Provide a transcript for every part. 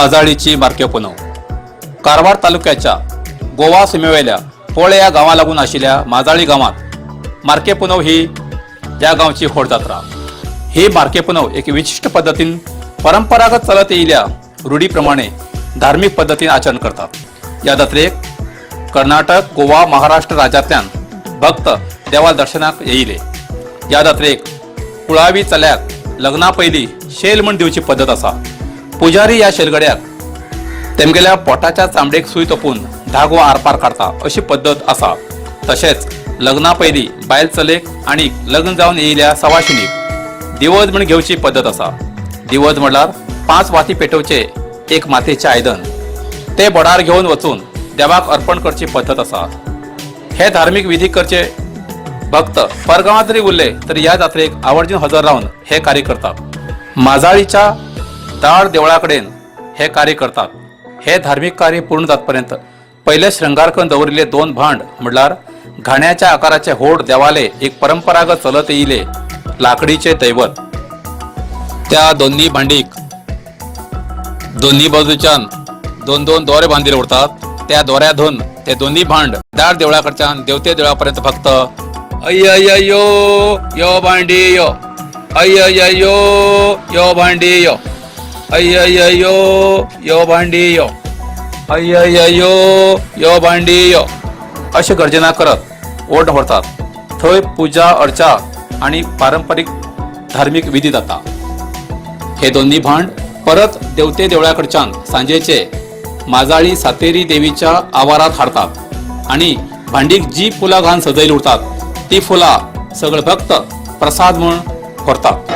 माजाळीची मारक्यो पुनव कारवार तालुक्याच्या गोवा सिमेवेल्या पोळे ह्या गांवा लागून आशिल्ल्या माजाळी गांवांत मारके पुनव ही ह्या गांवची होड जात्रा. ही मारके पुनव एक विशिश्ट पद्दतीन परंपरागत चलत येयल्या रुढी प्रमाणे धार्मीक पद्दतीन आचरण करतात. ह्या जात्रेक कर्नाटक, गोवा, महाराष्ट्र राज्यांतल्यान भक्त देवा दर्शनाक येयले. ह्या जात्रेक कुळावी चल्याक लग्ना पयलीं शेल म्हण दिवची पद्दत आसा. पुजारी ह्या शेलगड्याक तेमगेल्या पोटाच्या चामडेक सूय तोपून धागो आरपार काडता अशी पद्दत आसा. तशेंच लग्ना पयलीं बायल चलेक आनी लग्न जावन येयल्या सवाशिणीक दिवज म्हण घेवची पद्दत आसा. दिवज म्हणल्यार 5 वाती पेटोवचे एक मातयेचें आयदन ते बोडार घेवन वचून देवाक अर्पण करची पद्दत आसा. हे धार्मीक विधी करचे भक्त परगांवात जरी उरले तरी ह्या जात्रेक आवर्जून हजर रावन हे कार्य करतात. माजाळीच्या दाळ देवळा कडेन हे कार्य करतात. हे धार्मीक कार्य पूर्ण जातपर्यंत पयले श्रृंगार करून दवरिल्ले 2 भांड म्हणल्यार घाण्याच्या आकाराचे होड देवाले एक परंपरागत चलत येयले लाकडीचे दैवत. त्या दोन्ही भांडीक दोन्ही बाजूच्यान 2-2 दोरे बांदिले उरतात. त्या दोऱ्या धरून ते दोन्ही भांड दार देवळाकडच्यान देवते देवळापर्यंत फक्त अय्यो यो भांडी यो, अय्यो यो भांडी यो, अय्यो यो भांडी यो, अय्यो यो भांडी यो अशे गर्जना करत ओढ व्हरतात. थंय पुजा अर्चा आणि पारंपरीक धार्मीक विधी जाता. हे दोन्ही भांड परत देवते देवळाकडच्यान सांजेचे माजाळी सातेरी देवीच्या आवारात हाडतात आणि भांडीक जी फुलां घालून सजयली उरतात ती फुलां सगळे भक्त प्रसाद म्हूण व्हरतात.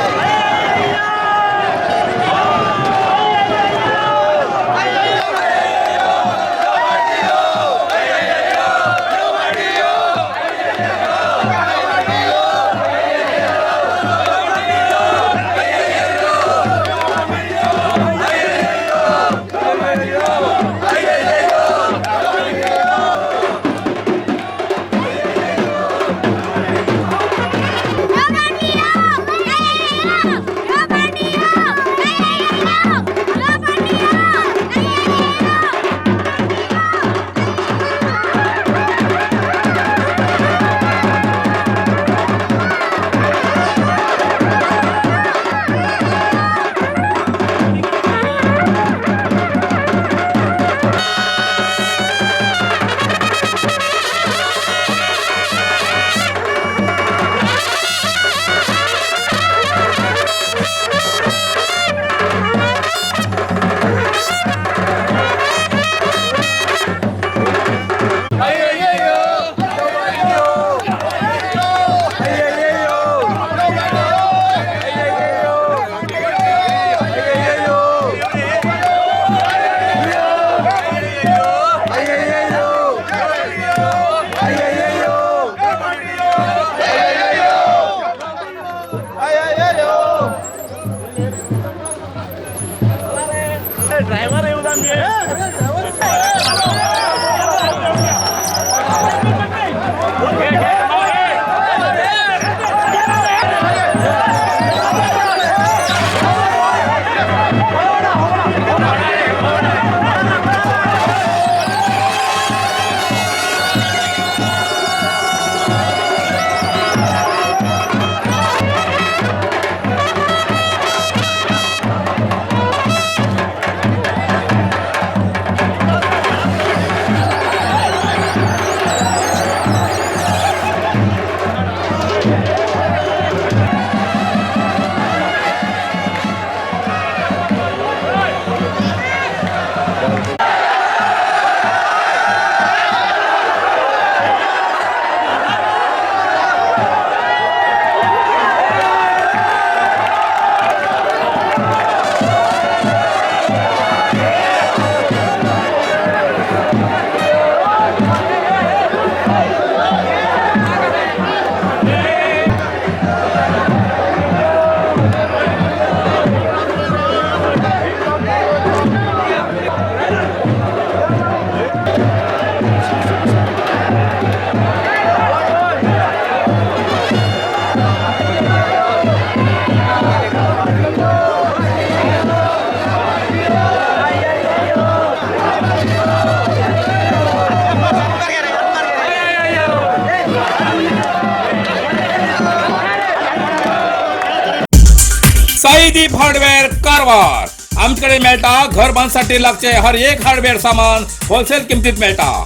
साईदीप हार्डवेअर, कारवार. आमच्याकडे मेळटा घर बांधसाठी लागचे हर एक हार्डवेअर सामान होलसेल किमतीत मेळटा.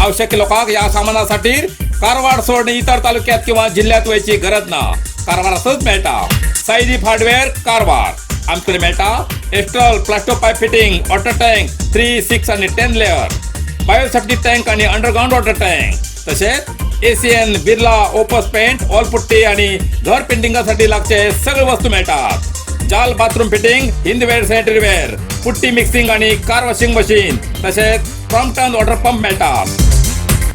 आवश्यक लोकांक या सामानासाठी कारवार सोडून इतर तालुक्यात किंवा जिल्ह्यात वयची गरज ना. कारवारातच मेळटा साईदीप हार्डवेअर, कारवार. आमच्याकडे मेळटा Astral plasto pipe fitting, water tank 3, 6 आणि 10 लेअर, बायोसेफ्टी टँक आणि अंडरग्राऊंड वॉटर टँक. तसेच Asian, Birla, Opus paint, wall putty आणि घर पेंटिंगासाठी लागचे सगळे वस्तू मिळतात. जाल bathroom fitting, Hindware sanitary ware, putty mixing आणि कार वॉशिंग मशीन, तसेच क्रॉम्प्टन वॉटर पंप मिळतात.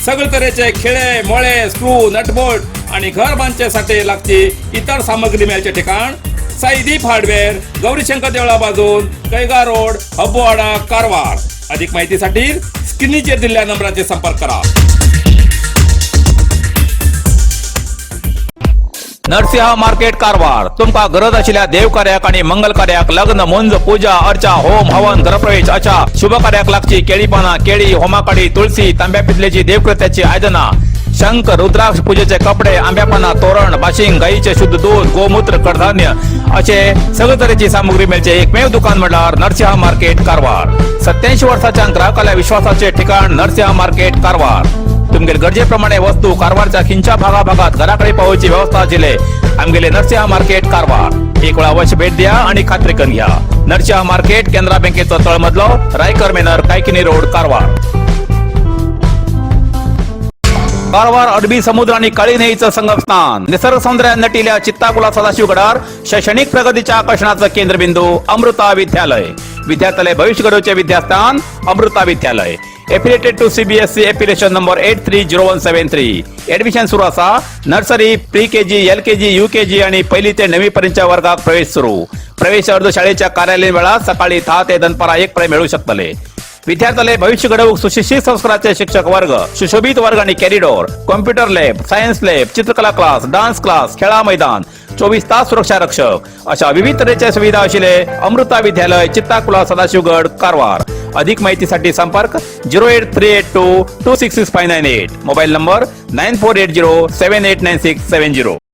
सगळे तऱ्हेचे खिळे, मोळे, स्क्रू, नटबोल्ट आणि घर बांधण्यासाठी लागची इतर सामग्री मिळायचे ठिकाण साईदीप हार्डवेअर, गौरीशंकर देवळा बाजून, कैगा रोड, हब्बोवाडा, कारवार. अधिक माहितीसाठी स्क्रीनचेर दिलेल्या नंबराचे संपर्क करा. नरसिंह मार्केट, कारवार. तुमका गरज आशिल्ल्या देवकार्याक आणि मंगल कार्याक, लग्न, मुंज, पूजा अर्चा, होम हवन, घरप्रवेश अशा शुभ कार्याक लागची केळी पाना, केळी, होमाकाडी, तुळशी, तांब्या पितलेची देवकृत्याची आयदना, शंख, रुद्राक्ष, पूजेचे कपडे, आंब्यापाना तोरण, बाशिंग, गाईचे शुद्ध दूध, गोमूत्र, कडधान्य असे सगळे तरेची सामुग्री मेळचे एकमेव दुकान म्हटल्यार नरसिंह मार्केट, कारवार. 87 वर्षाच्या ग्राहकाला विश्वासाचे ठिकाण नरसिंह मार्केट, कारवार. तुमगेल गरजेप्रमाणे वस्तू कारवारच्या खिंच्या भागाभागात घराकडे पावोवची व्यवस्था आशिल्ले आमगेले नरसिंह मार्केट, कारवार. एक वेळा अवश्य भेट द्या आणि खात्री करून घ्या. नरसिंह मार्केट, केनरा बँकेचो तळमजलो, रायकर मेनर, कायकिनी रोड, कारवार. कारवार अरबी समुद्र आणि काळी न्हंयेचं संगमस्थान, निसर्ग सौंदर्यात नटिल्या चित्ताकुला सदाशिवगडार शैक्षणिक प्रगतीच्या आकर्षणाचं केंद्रबिंदू अमृता विद्यालय. विद्यार्थ्यालय भविष्य घडवचे विद्यास्थान अमृता विद्यालय. Affiliated to CBSE, affiliation number 830173. Admission सुरू असा. Nursery, pre KG, LKG, UKG आणि पहिली ते नववी पर्यंतच्या वर्गात प्रवेश सुरू. प्रवेश अर्ज शाळेच्या कार्यालयीन वेळात सकाळी 10 ते दनपारा 1 पर्यंत मिळू शकतले. विद्यार्थ्याला भविष्य घडवूक सुशिक्षित संस्काराचे शिक्षक वर्ग, सुशोभित वर्ग आणि corridor, computer lab, science lab, चित्रकला क्लास, डान्स क्लास, खेळा मैदान, 24 तास सुरक्षा रक्षक अशा विविध तऱ्हेच्या सुविधा असलेले अमृता विद्यालय, चित्ताकुला, सदाशिवगड, कारवार. अधिक माहितीसाठी संपर्क 08382266598, mobile number 9480789670.